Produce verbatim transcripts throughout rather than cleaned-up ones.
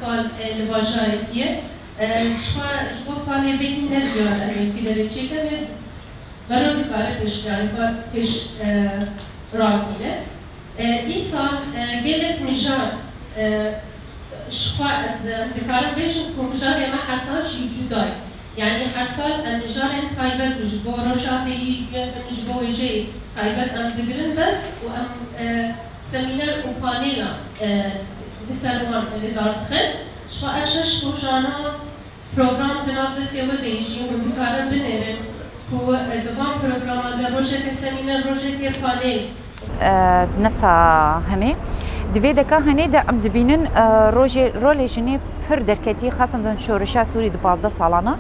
Sal, e, li bajarê ye. E, ji xwe, ji bo salê vê hîn ne diyar em ê vî derê çêkin, lê bero dikare pêş, yani, pêş, e, ragihîne. E, îsal, e, gelek mijar, e, ji xwe ez, e, dikarim bêjim ku mijarê me her sal jî cuda ye. Yani her sal em mijarên taybet ji bo roja vêyî, ji bo wêjeyê taybet em digirin dest û em, e, semîner û panêla, e, li ser wan li dar dixin. Ji xwe ev şeş rojana program di nav destê we de ye jî hûn dikarin binêrin ku, e, di van programan de rojeke semîner, rojeke panêl, E, nefsa hemê. Di vê deka henê de em dibînin, e, rojê, rolê jinê pir derketî, xaseten şoreşa Sûrî di pazdeh salana,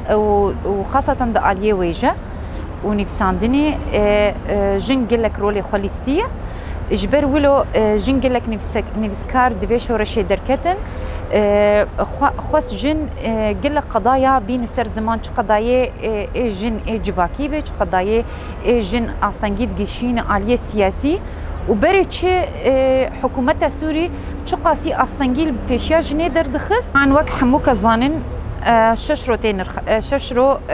e, û, û xaseten di aliyê wêje û nivîsandinê, e, e, jin gelek rolê xwe lîstiye. Ji ber wilo, e, jin gelek nivîsek-, nivîskar di vê şoreşê derketin. E, xwe-, xwest jin, e, gelek qedaya bîne ser ziman, çi qedayê, e, ê jin ê civakî be, çi qedayê ê jin astengî digişîne aliyê siyasî û berê çi, e, hikûmeta Sûrî çiqasî astengî li pêşiya jinê derdixist. An wek hemû kes zanin, e, şeş ro tê nirx-, e, şeş ro, e,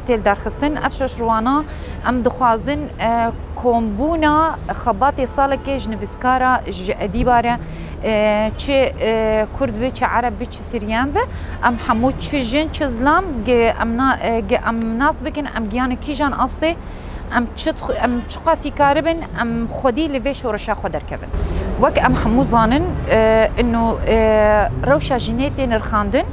tê li darxistin. Ev şeş rowana em dixwazin, e, kombûna xebatê salekê ji nivîskara, ji edîba re, e, çi, e, Kurd be, çi Ereb be, çi Siryan be, em hemû çi jin, çi zilam, ge em na-, e, ge em nas bikin, em giyanê kîjan astê, em çi dix-, em çiqasî karibin, em xwedî li vê şoreşa xwe derkevin. Wek em hemû zanin, e, ino, e, rewşa jinê tê nirxandin,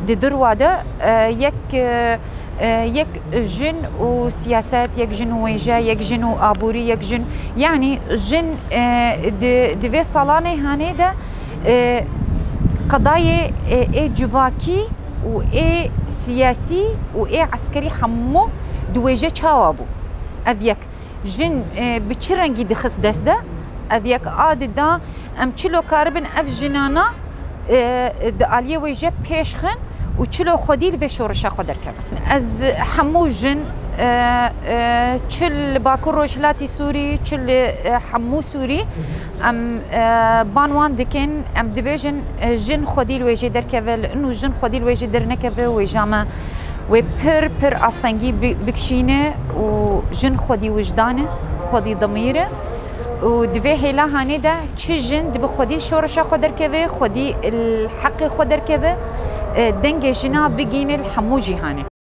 di dirwa de, e, yek, e, e, yek jin û siyaset, yek jin û wêje, yek jin û aborî, yek jin, yanî jin, e, di, di vê salanê hanê de, e, qedayê, e, ê civakî û ê siyasî û ê eskerî hemû di wêje çawa bû? Ev yek. Jin, e, bi çi rengî dixist dest de? Ev yek. A di da em çilo karibin ev jinana, e, di aliyê wêje pêş xin û çilo xwedî li vê şoreşa xwe derkevin. Ez hemû jin, e, e, çi li Bakur Rojhilatî Sûrî, çi li, e, hemû Sûrî, em, e, ban wan dikin, em dibêjin, e, jin xwedî li wêjê derkeve, li inu jin xwedî li wêjê dernekeve, wêja me wê pir, pir astengî bi-, bikişîne û jin xwedî wijdan e, xwedî dimîr e û di vê hêla hanê de çi jin dibe xwedî şoreşa xwe derkeve, xwedî li heqê xwe derkeve, e, dengê jina bigîne li hemû cîhanê.